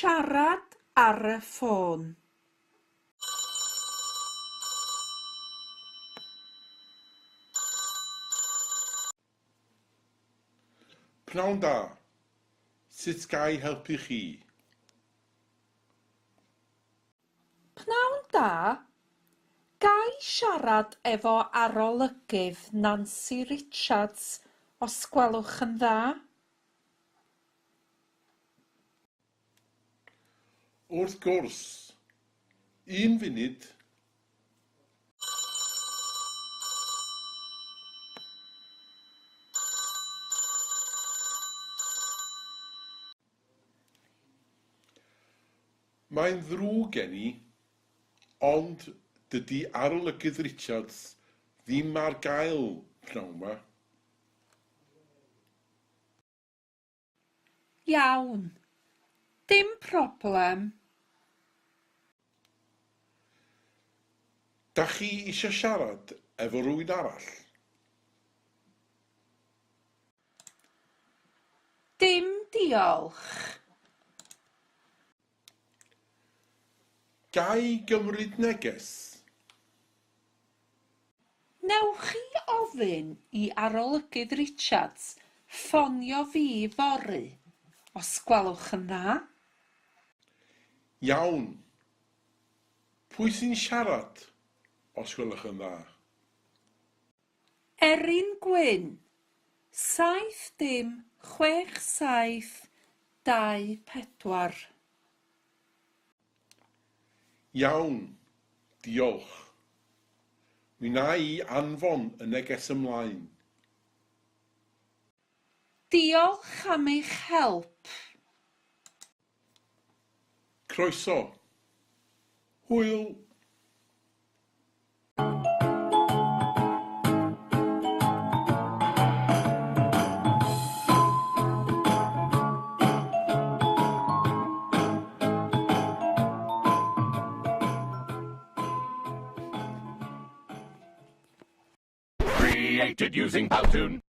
Siarad ar y ffôn. Pnawn da. Sut ga i helpu chi? Pnawn da. Ga i siarad efo Arolygydd Nansi Richards os gwelwch yn dda? Wrth gwrs. Un funud. Mae'n ddrwg gen i, ond dydy Arolygydd Richards ddim ar gael pnawn 'ma. Iawn. Dim problem. Dach chi eisiau siarad efo rhywun arall? Dim diolch. Ga i gymryd neges? Newch chi ofyn i Arolygydd Richards ffonio fi fory, os gwelwch yn dda? Iawn. Pwy sy'n siarad, os gwelwch yn dda? Erin Gwyn, 7 dim 6 7 2 4. Iawn, diolch. Mi wna i anfon y neges ymlaen. Diolch am eich help. Croeso. Hwyl. Created using Powtoon.